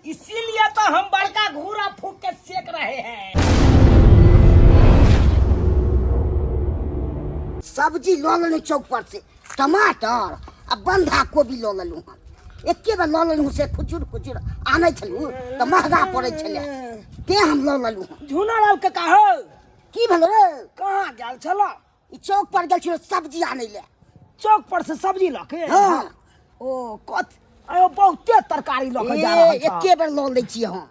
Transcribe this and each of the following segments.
इसीलिए तो हम बड़का घूरा फूक के सेक रहे हैं। सब्जी लऽ लेलहुँ चौक पर से टमाटर आ बन्धा कोबी लऽ लेलहुँ हन। एके बेर लऽ लेलहुँ से खुचुर खुचुर आनै छलहुँ तऽ महगा पड़ै छलै, तें हम लऽ लेलहुँ हन। झूना लाल काका हो। की भेल रे? कहाँ गेल छल? ई चौक पर गेल छलहुँ सब्जी आनै लए। चौक पर से सब्जी लऽ के? हाँ। ओ कथ अयो बहुते तरकारी लऽ के जा रहल छह। एके बेर लऽ लै छियै हम।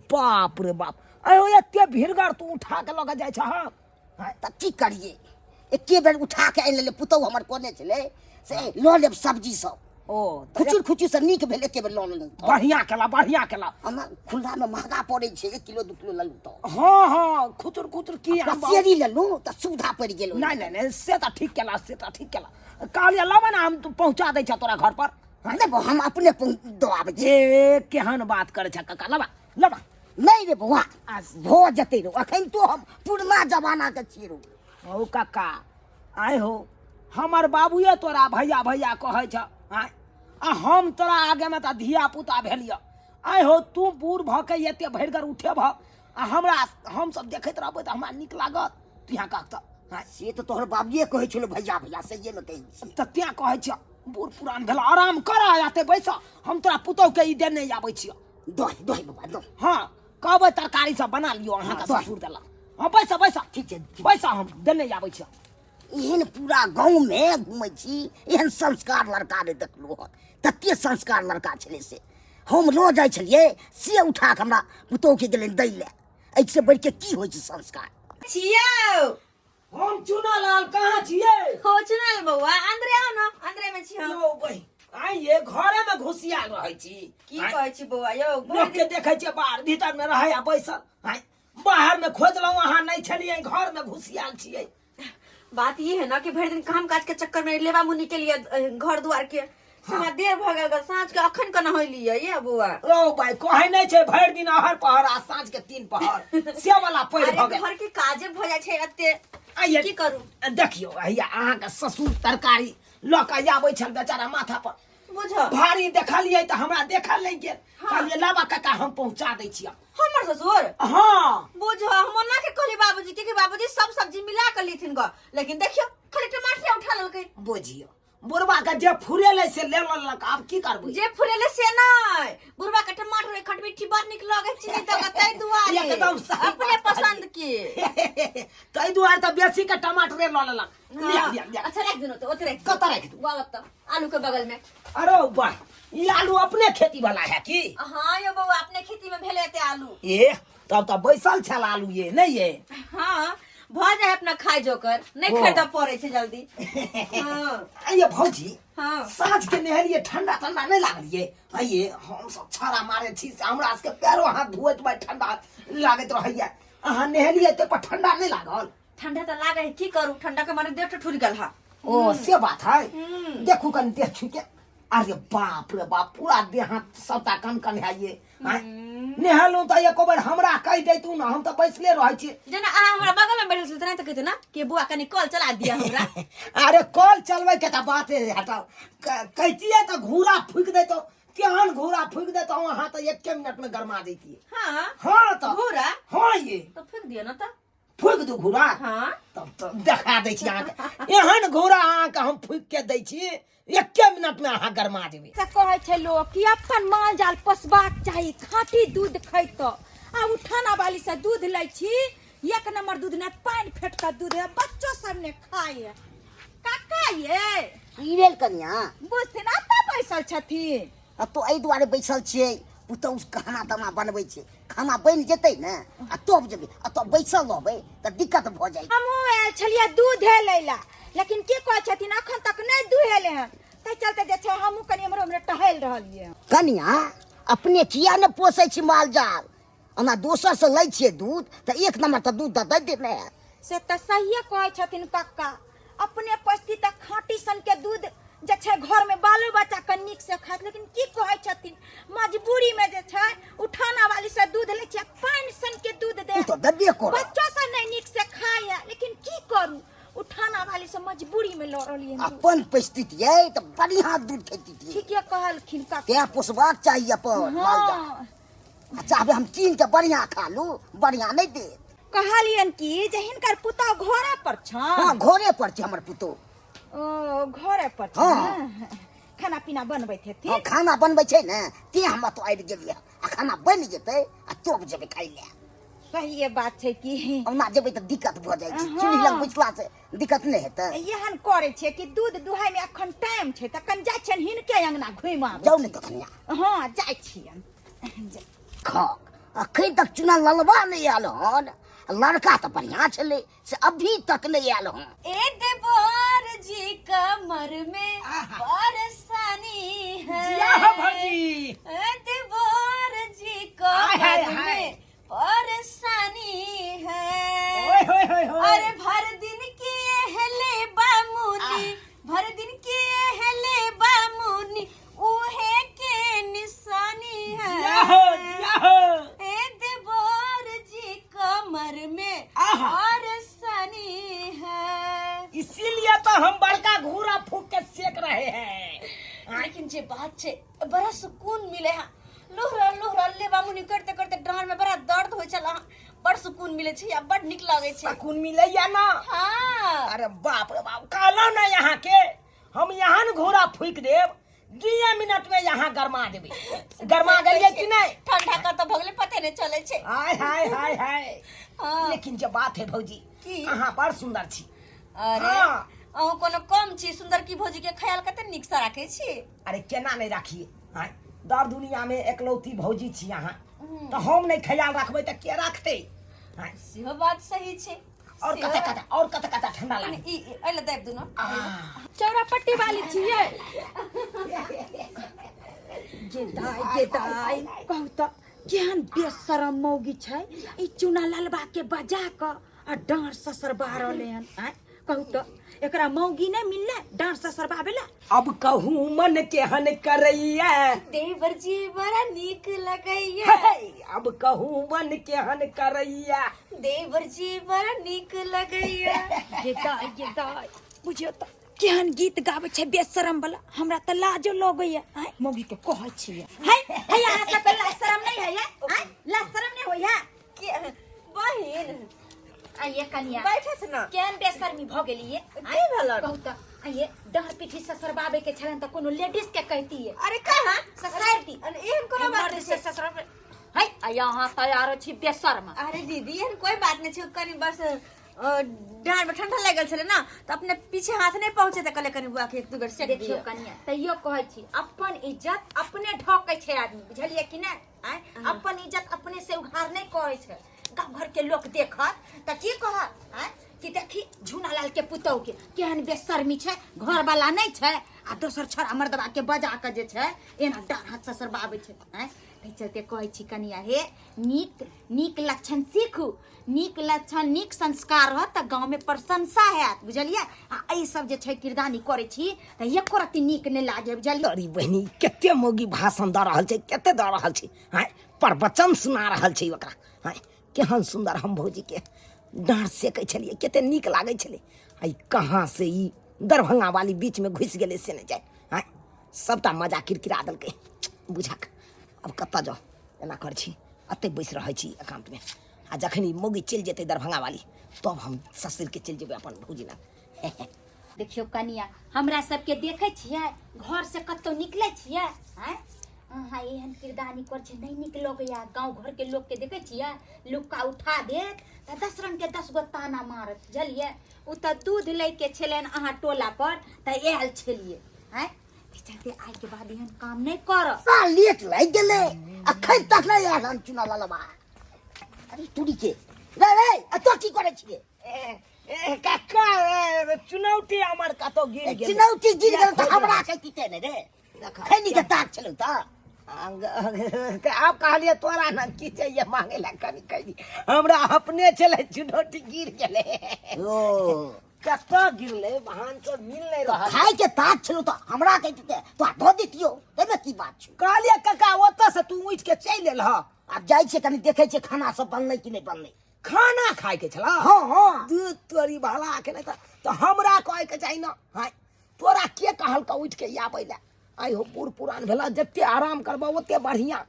बाप रे बाप, अयो एते भीड़गर तू उठा के लऽ के जाइ छह? तऽ की करियै, एके बेर उठा के आनि लेलियै। पुतहु हमर कहने छलै से लऽ लेब सब्जी सब। ओ तऽ खुचुर खुचुर से नीक भेल, एके बेर लऽ लेलहुँ। बढ़िया केला, बढ़िया केला। हमरा खुल्ला मे महगा पड़ै छै, 1 किलो 2 किलो लेलहुँ तऽ। हाँ हाँ, खुचुर खुचुर की हम पसेरी लेलहुँ तऽ सुविधा पड़ि गेल। नहीं नहीं नहीं, से तऽ ठीक केला, से तऽ ठीक केला। कहलियै लाबऽ ने, हम तू पहुँचा दै छह तोरा घर पर। नहि बौआ, हम अपने दऽ आबै छी। ए केहन बात करै छह काका, लाबा लाबा। नहि रे बौआ, भऽ जेतै रो, अखन तो हम पुरना जमाना के छियै रो। हौ काका, आइ हो हमर बाबुए तोरा भैया भैया कहै छ, आँय, आ हम तोरा आगेमे तऽ धिया पुता भेलियऽ। आइ हो तू बूढ़ भऽ के एते भरिगर उठेबह आ हमरा हमसब देखैत रहबै तऽ हमरा नीक लागत? तू यहाँ कह तऽ। आँय, से तऽ तोहर बाबुए कहै छलौ भैया भैया, सहिएमे कहै छी। तऽ तें कहै छियऽ बूढ़ पुरान भेल, आराम कर आते बैस, हम तोरा पुतोहु के ई देने आबै छियऽ। दही दही बौआ दही। हाँ कहबै तरकारी सब बना लियौ अहाँके दही। ससुर देलक। हाँ बैस बैस। ठीक छै, ठीक। बैस, हम देने आबै छियऽ। एहन पूरा गाँवमे घुमै छी एहन संस्कार लड़का नहि देखलहुँ हन, तते संस्कार लड़का छलै से हम लऽ जाइ छलियै से उठा कऽ हमरा पुतोहुके गेलनि दै लए। एहिसँ बढ़िके की होइ छै संस्कार? छियौ। हम चुनालाल कहाँ छियै? हो चुनालाल बौआ, अंदरे आउ न, अंदरे में छी हम। यौ बहिन, आइये घरे में घुसियाल रहै छी। की कहै छी बौआ यौ? लोक के देखै छियै बाहर भीतर में रहै आ बैसल। आँय, बाहर में खोजलहुँ अहाँ नहि छलियै, घर में घुसियाल छियै। बात ई है ना कि भरि दिन काम काज के चक्कर में लेबा मुनी के लिए घर द्वार के हमरा देर भऽ गेल, साँझ के अखन केना होइलियै ये बौआ? रौ भाई, कहै नहि छै भरि दिन अहर पहर आ साँझ के 3 पहर, से वाला पढ़ि अरे भऽ गेल। घर के काजे भऽ जाइ छै एते, आइये। की करू? देखियौ हैया अहाँके ससुर तरकारी लऽ कऽ आबै छल बेचारा माथा पर बुझ भारी देखलियै तऽ हमरा देखल नहि गेल। हाँ। कहलियै लाबा काका हम पहुँचा दै छियै। हमर ससुर? हाँ। बुझ हम ओना के कहली बाबूजी के कि बाबूजी सब सब्जी मिला के लेथिन ग, लेकिन देखियौ खाली टमाटर उठा लेलकै। बुझियौ बुढ़वा के जे फुरेलै से ले लेलक, आब की करबै? जे फुरेलै से नहि, बुढ़वा के टमाटर के खटमिट्ठी बड़ नीक लगै चीनी दऽ के, ताहि दुआरे एकदम सही अपने बात पसंद के। ताहि दुआरे तऽ बेसी के टमाटरे लऽ लेलक। लिया, हाँ। लिया, लिया। अच्छा राखि दिनौ तऽ ओतै राखि दिनौ। कतऽ राखि दू? वाह, ओतऽ आलू के बगल में। अरे वाह, ई आलू अपने खेती वाला है की? हाँ यौ बौआ, अपने खेती में भेलै एते आलू। ए तब तऽ बैसल छल आलू ये नहीं ये? हाँ भऽ जाए अपना खाय जोकर, नहीं ओ। खरीदऽ पड़ै छै जल्दी। हाँ। आइये भौजी, हाँ। साँझ के नहेलिए ठंडा ठंडा नहीं लागलिए? आइये हम सब छाड़ा मारे छी से हमरा सबके पैरो हाथ धोइत में ठंडा लागैत रहैया, अहाँ नहेलिए ते पर ठंडा नहीं लागल? ठंडा तऽ लागै है, की करू, ठंडा के मारे देह ठुठुर गेल हा। ओ से बात है। देखू कनी देह छू के, अरे बाप रे बाप, पूरा देह हाथ सबटा कन कन है ये। नहेलहुँ तऽ एको बेर हमरा कहि दैतू ने, हम तऽ बैसले रहै छी। जेना अहाँ हमरा बगल में बैठल छलियै तेना तऽ कहितै ना कि बौआ कनी कल चला दिअ हमरा। अरे कल चलबै के तऽ बाते हटाउ, कहितियै तऽ घूरा फूकि दैतौ, केहन घूरा फूकि दैतौ अहाँ तऽ एके मिनट में गरमा दैतियै। हाँ। हाँ तऽ। घूरा? हाँ ये। तऽ फूकि दिअ ने तऽ। फूकि दू घूरा? हाँ। तब तऽ देखा दै छी अहाँके, एहन घूरा अहाँके हम फूकि के दै छी, एके मिनट में अहाँ गरमा जेबै। से कहै छै लोक कि अपन माल जाल पोसबाक चाही, खाँटी दूध खैतऽ। आ उठाना वाली से दूध लै छी, एक नंबर दूध नहि, पानि फेट कऽ दूध है, बच्चो सब ने खाय। काका ये की भेल कनिया? बुझथिन एतऽ बैसल छथिन। आ तो एहि दुआरे बैसल छियै, पुतहु खाना ताना बनबै छै, खाना बनि जेतै ने आ तब जेबै, आ तब बैसल रहबै तऽ दिक्कत भऽ जाइ। हमहूँ आयल छलियै दूधे लै लए, लेकिन की कहै छथिन अखन तक नहि दुहेलै हन, ताहि चलते जे छै हमहूँ कनि एम्हरो ओम्हरो टहलि रहलियै। कनिया अपने किया ने पोसै छी माल जाल? ओना दोसरसँ लै छियै दूध तऽ एक नम्बर तऽ दूध तऽ दै देने हैत। से तऽ सहिए कहै छथिन कक्का, अपने पोसती तऽ खाँटी सनके दूध जे छै घरमे बालो बच्चाके नीकसँ खाइत, लेकिन की कहै छथिन मजबूरीमे जे छै उठाना वाली से दूध लै छियै, पानि सनके दूध दे। ओ तऽ देबे करत। बच्चो सब नहि नीक से खाइए, लेकिन की करू उठाना वाली से मजबूरी में लऽ रहलियै हन दूध। अपन पोसतियै तऽ बढ़िआँ दूध खैतियै। ठीके कहलखिन काका। तें पोसबाक चाही अपन माल जाल। हाँ। आ चाहबै हम कीन के बढ़िया खा लू, बढ़िया नहि देत। कहलियन कि जे हिनकर पुतहु घरे पर छन? हाँ, घरे पर छै हमर पुतहु। ओ घरे पर छै? हाँ। खाना पीना बनबैत हेथिन? हाँ, खाना बनबै छै ने, ते हम एतऽ आबि गेलियै। आ खाना बनि जेतै आ तब जेबै खाइ लए। सहिए बात छै कि ओना जेबै तऽ दिक्कत भऽ जाइ छै। हाँ। चूल्ही लग बैसला से दिक्कत नहि हेतै? एहन करै छियै कि दूध दुहाइ में अखन टाइम छै, तखन जाइ छियनि हिनके अंगना घुमि आबै। जाउ ने तखन। हाँ, जाइ छियनि। खक, अखन तक चुना ललबा नहि आयल हन। लड़का तऽ बढ़िआँ छलै, से अभी तक नहि आयल हन। ए देवर जी, कमर में परेशानी है। जिया हो भौजी। ए देवर जी, हाय, हाय, कमर हाय। में परेशानी है। ओए होए होए होए। अरे भर दिन की हेले बामुनी, भर दिन की हेले बामुनी, उहे के निशानी है। जिया हो, जिया हो। ए देवर जी, कमर में आहा। परेशानी है। इसीलिए तो हम बड़का घूरा फूक के सेक रहे हैं। लेकिन जे बात छै, बड़ा सुकून मिले है। लोहरल लोहरल लेबा मुनी करते करते डाँड़ में बड़ा दर्द होइ छल, बड़ सुकून मिले छै आ बड़ नीक लागै छै। सुकून मिलैया ना? हाँ। अरे बाप रे बाप, कहलो ना यहाँ के हम यहाँ न घोड़ा फूक देब, 2 मिनट में यहाँ गरमा देबै। गरमा गेलियै कि नहीं? ठंडा कर तऽ भगले, पते नहीं चले छै। हाय हाय हाय हाय। हाँ। लेकिन जे बात है भौजी, की? अहाँ बड़ सुंदर छी। अरे, हाँ। अहूँ कोनो कम छी सुंदर की? भौजी के ख्याल कते नीक से राखै छी। अरे, केना नहीं राखिए? आँय, दर दुनिया में एकलौती भौजी छी अहाँ, तऽ हम नहीं ख्याल रखबै तऽ के राखतै? आँय? सेहो बात सही छै। और सेहो- कते कते और कते कते ठंडा कनी लागे। ई एहि दाबि दू ने। आह, चौरा पट्टी वाली छियै। गे दाइ, गे दाइ, कहू तऽ केहन बेशरम मौगी छै ई। चूना ललबा के बजा कऽ आ डाँर ससरबा रहलै हन। आँय, कहू तऽ एकरा मौगी नहि मिललै डाँर ससरबाबै लए? अब कहूँ मन केहन करैया। देवर जी, बड़ा नीक लगैया। हे, अब कहूँ मन केहन करैया। देवर जी, बड़ा नीक लगैया। गे दाइ, गे दाइ, बुझियौ तऽ केहन गीत गाबै छै बेशरम वाला। हमरा तऽ लाजो लगैया। आँय, मौगी के कहै छियै। है है, अहाँ सबके लाज शरम नहि है? आँय, लाज शरम नहि होइया? के बहिन? आइए कनिया। बैठे छै ने। केहन बेशर्मी भऽ गेलियै? की भेलन? कहू तऽ, आइए डाँर पीठी ससरबाबै के छलनि तऽ कोनो लेडीज के कहतियै। अरे कहाँ? ससरारि दी। अरे, एहन कोनो बात नहि छै। ससुर है, आ यहाँ तैयार छी बेशर्म। अरे दीदी, एहन कोई बात नहीं छै। कनी बस डाँड़ में ठंडा लागल छलै ना, तऽ अपने पीछे हाथ नहीं पहुंचे, तऽ कहले कनी बुआ के एक दू बेर सेक देखियौ दियौ। कनिया, तैयो कहै छी, अपन इज्जत अपने ढकै छै आदमी, बुझलियै कि नहि? आँय, अपन इज्जत अपने से उघार नहि करै छै। गाँव घर के लोक देखत तऽ की कहत? आँय, कि देखी झूना लाल के पुतहु के केहन बेशर्मी छै, घर वाला नहि छै आ दोसर छोड़ा मर्दबा के बजा के जे छै एना डाँड़ हाथ ससरबाबै छै। आँय, ताहि चलते कहै छी कनिया हे, नीक नीक लक्षण सीखू। नीक लक्षण, नीक संस्कार रहत तऽ गाँवमे प्रशंसा हैत, बुझलियै? आ एहि सब जे छै किरदानी करै छी तऽ एको रत्ती नीक नहि लागे, बुझलियै? अरे बहिनी, कते मौगी भाषण दऽ रहल छै, कते दऽ रहल छै। आँय, प्रवचन सुना रहल छै ओकरा। आँय, केहन सुन्दर हम भौजीके डाँड़ सेकै छलियै, कते नीक लागै छलै। आ ई कहाँ से ई दरभंगा वाली बीचमे घुसि गेलै से नहि जाय। आँय, सबटा मजा किरकिरा देलकै बुझक। आब कतऽ जाउ? एना करै छी, एतै बैस रहै छी एकान्तमे, आ जखन ई मौगी चलि जेतै दरभंगा वाली, तब हम ससुरके चलि जेबै अपन भौजी लग। देखियौ कनिया, हमरा सबके देखै छियै घर से कतौ निकलै छियै? आँय, अहाँ एहन किरदानी करै छियै, नहि नीक लगैया। गाँव घरके लोकके देखै छियै, लुक्का उठा देत तऽ 10 रंगके 10 गो ताना मारत, बुझलियै? ओ तऽ दूध लैके छलनि अहाँ टोला पर तऽ आयल छलियै। आँय, एहि चलते आइके बाद एहन काम नहि करब। सा लेट लागि गेलै, अखन तक नहि आयल हन चुना ललबा। अरे तुरी के रे, रे एतऽ की करै छियै? ए, काका, चुनौती हमर कतौ गिर गेल। चुनौती गिर गेल तऽ हमरा के की ने रे? खैनी के ताक छलौ तऽ। आब कहलियै तोरा ने की चाहिए मांगे ला? कनी कनी हमरा अपने छलै, चुनौती गिर गेलै। ओ। कतऽ गिरलै वाहन सब मिल नहि रहल। खाय के ताक छलौ तऽ हमरा के दिते, तोरा दऽ दितियौ, एहिमे की बात छौ? कहलियै काका, ओतऽ से तू उठि के चलि एलह। आब जाइ छियै, कनी देखै छियै खाना सब बनलै कि नहि बनलै। खाना खायके छला? हँ। दूध तोरी भला के नहि तऽ हमरा कहैके चाही ने। हाय, तोरा के कहलकौ उठि के आबै लए? आइ हो, बूढ़ पुरान भेला, जते आराम करबह ओते बढ़िआँ।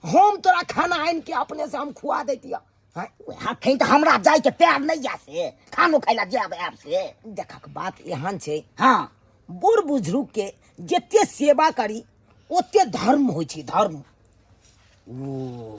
हम तोरा खाना आनि के अपने से हम खुआ दैतिय। हाँ, अखन तऽ हमरा जायके पैर नहि या से खानो खाय लए जायब आयब से। देखक बात एहन छै। हाँ। बूढ़ बुजुर्ग के जते सेवा करी ओते धर्म होइ छै, धर्म।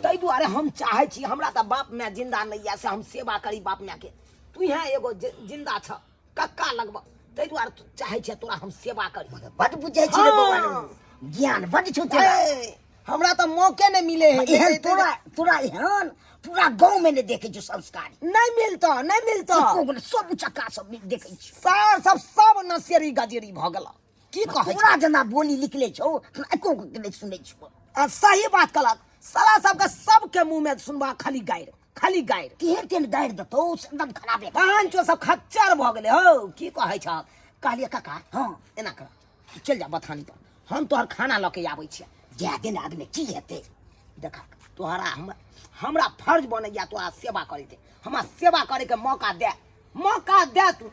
ताहि दुआरे हम चाहै छी, हमरा तऽ बाप माय जिंदा नहि यऽ, से हम सेवा करी बाप माय के। तू यहाँ एगो जिंदा छ, कक्का लगब, ताहि दुआरे चाहै छियै तोरा हम सेवा करी। बड बुझै छी रे बौआ, हाँ। ज्ञान बड छौ तोरा। ए, हमरा तऽ मौके नहि मिले है। एहन तोरा तोरा एहन पूरा गाँव में नहि देखै छियौ संस्कार। नहि मिलतौ, नहि मिलतौ। एको गो नहि, सब उचक्का सब नहि देखै छियौ। सार सब सब नसेरी गजेरी भऽ गेल। की कहै तोरा जेना बोली निकले छौ हमरा एको गो के नहि सुनै छियौ। आ सही बात कहलक, साला सबके सबके मुंह में सुनबा खाली गारि, खाली गारि। केहन केहन गारि देतौ से एकदम खराबे। पाँच चो सब खच्चर भऽ गेलै हौ। की कहै छह? कहलियै काका, हाँ। एना कर, तू चलि जा बथानी पर, हम तोहर खाना लऽ के आबै छियै। जा दे ने, आदमी की हेतै? देख तोहरा हमरा फर्ज बनैया तोरा सेवा करैके, हमरा सेवा करैके मौका दे, मौका दे तू।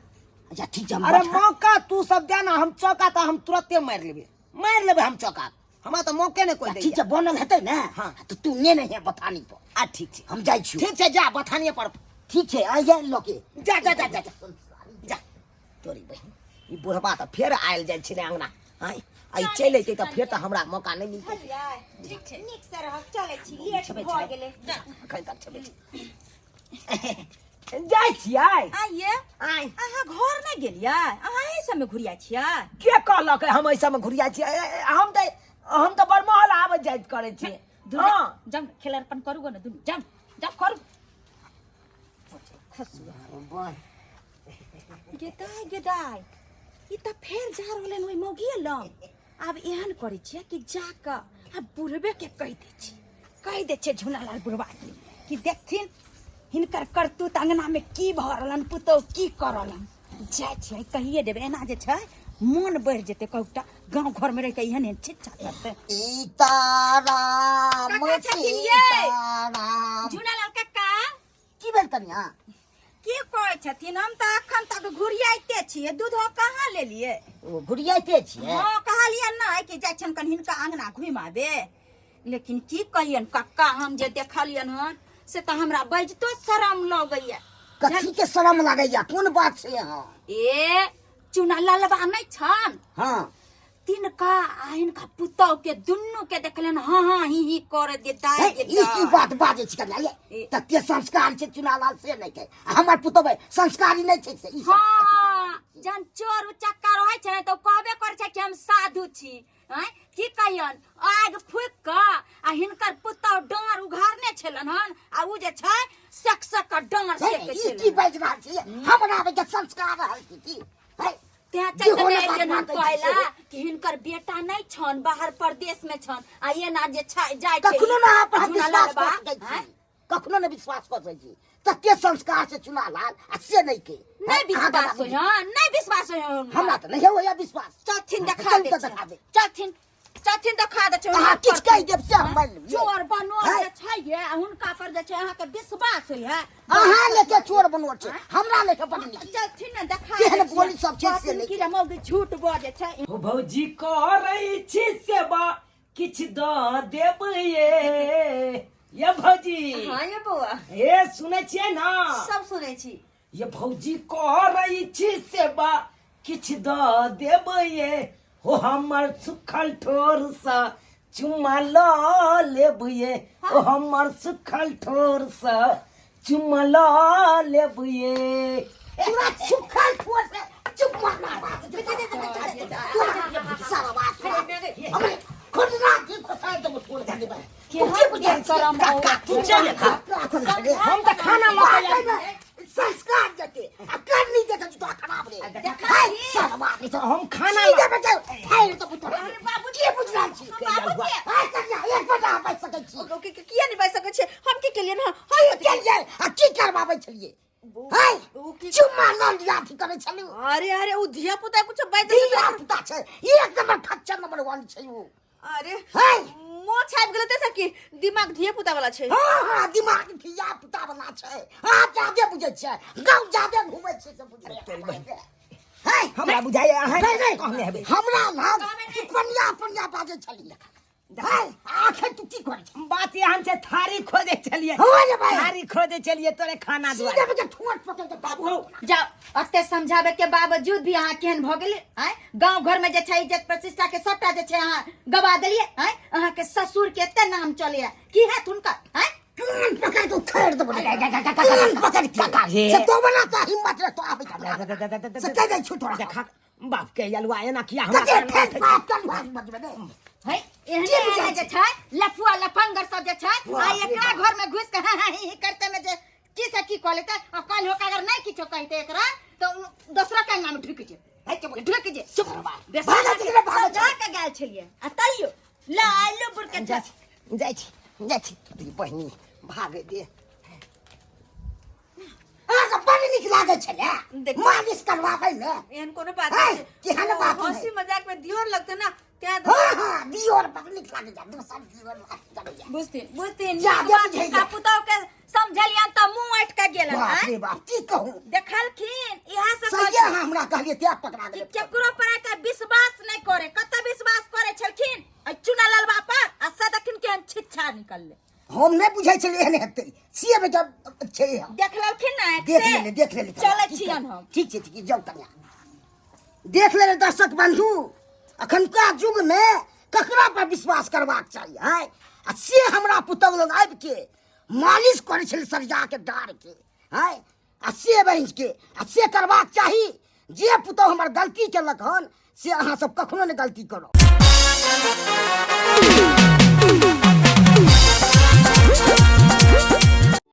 अच्छा ठीक छै, हम अरे बथा- मौका तू सब दे ना, हम चौका तऽ हम तुरते मारि लेबै, मारि लेबै हम चौका, हमरा तऽ मौके नहि कोई ठीक दैया। छै, बनल हेतै ने? हाँ। तऽ तू ने नहि है बथानी पर। आ ठीक छै, हम जाइ छी। ठीक छै, जा बथानिए पर। ठीक छै, आइए लऽ के। जा जा जा जा जा जा। तोरी बहिन, ई बुढ़बा तऽ फेर आयल जाइ छै अंगना। आँय, आ ई चलि अयतै तऽ फेर तऽ हमरा मौका नहि मिलतै। बुझलियै? ठीक छै। नीक से रहब, चलै छी, लेट छेबै, भऽ छेबै। गेलै। एखन तक छेबै छै। जाइ छियै। आइए। आँय। अहाँ घर नहि गेलियै? अहाँ एहि सबमे घुरिया छियै? के कहलक हम एहि सबमे घुरिया छियै? ए, ए, हम तऽ बरमहल आबैत जाइत करै छियै। हँ। जाउ ने, खेलरपन करू गो ने दुनू, जाउ जाउ करू। गेदाय गेदाय, ई तऽ फेर जा रहलै ओहि मौगिए लग। आब एहन करै छियै कि जा कऽ आ बुढ़बे के कहि दै छियै, कहि दै छियै झुनालाल बुढ़बा के कि देखथिन हिनकर करतूत अंगना में की भऽ रहलन, पुतोहु की कऽ रहलन। जाइ छियै कहिए देबै, एना जे छै मोन बढ़ि जेतै। कहूटा गाँव घर में रहि कऽ एहन एहन छिच्छा करतै। सीताराम कक्का छथिन यै? सीताराम। झुनालाल कक्का। की भेल कनिया? की कहै छथिन? हम तऽ अखन तक घुरियाइते छियै, दूधो कहाँ लेलियै? ओ घुरियाइते छियै? हँ, कहलियै नहि कि जाइ छियनि कनि हिनका अंगना घुमि आबे, लेकिन की कहियनि कक्का, हम जे देखलियनि हन से तऽ हमरा बजितो शरम लगैया। कथी के शरम लागैया? कोन बात छै अहाँ? ए चुना ललबा नहि छन? हाँ। तिनका आ हिनका पुतहु के दुनू के देखलियनि हाँ हाँ ही ही करे देता। हे, ई की बात बाजै छी कनिया ये? तते संस्कार छै चुनालाल से नहि छै, आ हमर पुतोह संस्कारी नहि छै से ई सब। हाँ, जहन चोर उचक्का रहै छै ने तऽ ओ कहबे करै छै कि हम साधु छी। आँय, की कहियन, आगि फूकि कऽ आ हिनकर पुतहु डाँर उघारने छलनि हन आ उ जे छै सक सक कऽ डाँर हे, सेकै ई की छलनि। बाजि रहल छी? हमरा आबे संस्कार रहल छी की? हे, तें जे चलते होने नहि बात एलियनि हन बात कहै छै ला कि हिनकर बेटा नहि छन, बाहर परदेश में छन आ एना जे छै जाइ छै कखनो ना अहाँ पर हम झूला विश्वास ललबा, कऽ सकै छी। आँय? कखनो नहि विश्वास कऽ सकै छी। तते संस्कार से चुना लाल आ से नहि के नहि अहाँ विश्वास के होय हन, नहि विश्वास होय हन हुनका। हमरा तऽ नहि होइया विश्वास। चलथिन देखा चलू दै तऽ छियनि। देखा दे। चलथिन, चलथिन देखा दै छियनि। अहाँ किछु कहि देब से हम मानि लेब। चोर बनोर है? जे छै ये, आ हुनका पर जे छै अहाँके विश्वास होय है? अहाँ लेके चोर बनोर छै, हमरा लेके बड़ नीक। चलथिन ने देखा केहन दै छियनि। बोली सब छै से कहथिन नहि। कि रे मौगी झूठ बजै छै। हो भौजी करै छी सेवा, किछु दऽ देब ये ये भौजी। हाँ ये बौआ। हे सुनै छियै ना? सब सुनै छी। ये भौजी करै छी सेवा, किछु दऽ देब ये, हो हमर सुखल ठोरसँ चुम्मा लऽ लेब ये, ओ हमर सुखल ठोरसँ चुम्मा लऽ लेब ये। पूरा सुखल ठोर से चुप मारना बात सारा बात हमरे खुदरा की खोसाई देबो ठोर दे देबै। तू की बुझै छी? काका तू चल खा, हम तऽ खाना लऽ के आयल। संस्कार जते आ करनी जते तो खराब रे। हाय सारा बात नहीं। हम खाना सीधे बजे फाइल तो पुत्र। अरे बाबूजी। की बुझ रहल छी? बाबूजी। हाय कन्या, एक बटा बाजि सकै छी? किया नहि बाजि सकै छियै? हम की केलियै हँ? की केलियै आ की करबाबै छलियै? हाय ओ की चुम्मा लऽ लिअ अथी करै छलू। अरे अरे, ओ धिया पुता कुछ बाजि धिया पुता छै, एक नंबर खच्चर नंबर वन छै उ। अरे हाय मोछ आबि गेलै तेँ कि दिमाग धिया पुता वाला छै। हाँ हाँ, दिमाग धिया पुता वाला छै। अहाँ जादे बुझै छियै, गाँव जादे घुमै छियै से बुझै हाय हमरा बुझाइए अहाँ नहीं नहीं कहने हेबै। हमरा लग तू पनिया पनिया बाजै छली। हाय आखिर तू की करै छ बात एहन छै थारी खोजे छलियै हो रे भाई। थारी खोजे छलियै तोरे खाना सीधे दुआरे बजे ठोर पकड़ के बाबू हौ जाओ अते समझाबे के बावजूद भी अहाँ केहन भऽ गेलियै आँय गाँव घर में जे छै इज्जत प्रतिष्ठा के सबटा जे छै अहाँ गवा देलियै आँय अहाँ के ससुर के एते नाम चलैया की हैत हुनकर आँय कान पकड़ के उखाड़ देबो कान पकड़ के से तो बना का हिम्मत रख तो आबै हमरा से कह दे छु तोरा देखा बाप के अलुआ एना किया हमरा कते कानमे फेर बाप कर भाग बजबे ने है एहने की बुझाइ एहने जे छै लफुआ लफंगर सब जे छै बाप आ रे एकरा बाप। घर में घुस के हाँ हाँ ही ही करते में जे की से की कह लेते आ कल होके अगर नहीं किछो कहते एकरा तो दोसरा के अंगना में ढुक जे है चुप ढुक जे चुप भागा चिकरे भागा समझा के गेल छलियै आ तैयो लालू बुर के जाइ छी जाइ छी जाइ छी तोरी बहिनी भागे दे अहाँके बड़ नीक लागै छलै देखियौ। मालिश करवाबै मे एहन कोनो बात है, नहीं छै। केहन ओ बात हंसी है। मजाक में दियोर लगते ना त्या हाँ हाँ दियोर बड़ नीक लागै छै दोसर दियोर लागै छै बुझथिन बुझथिन जा, नीक जा बात बुझैया। हुनका पुतहु के समझलियन तऽ मुँह अटि के गेलन बाप आँय? रे बाप की कहू देखलखिन इएह सब सहिए अहाँ हमरा कहलियै तें पकड़ा कि गेलै केकरो पर आइ विश्वास नहि करे कतऽ विश्वास करे छलखिन आ चुना ललबा पर आ से देखिन केहन छिच्छा निकलले हम नहि बुझै छलियै एहन हेतै से बेटा छै हम देख लेलखिन ने देख से लेले देख लेले चलै छियन हम ठीक छै ठीक छै जाउ कनिया देख लेले दर्शक बंधु अखनका युग मे ककरा पर विश्वास करबाक चाही आय आ से हमरा पुतहु लग आबि के मालिश करै छलै सरिया के डार के आय आ से बहिन के आ से करबाक चाही जे पुतहु हमर गलती केलक हन से अहाँ सब कखनो नहि गलती करब।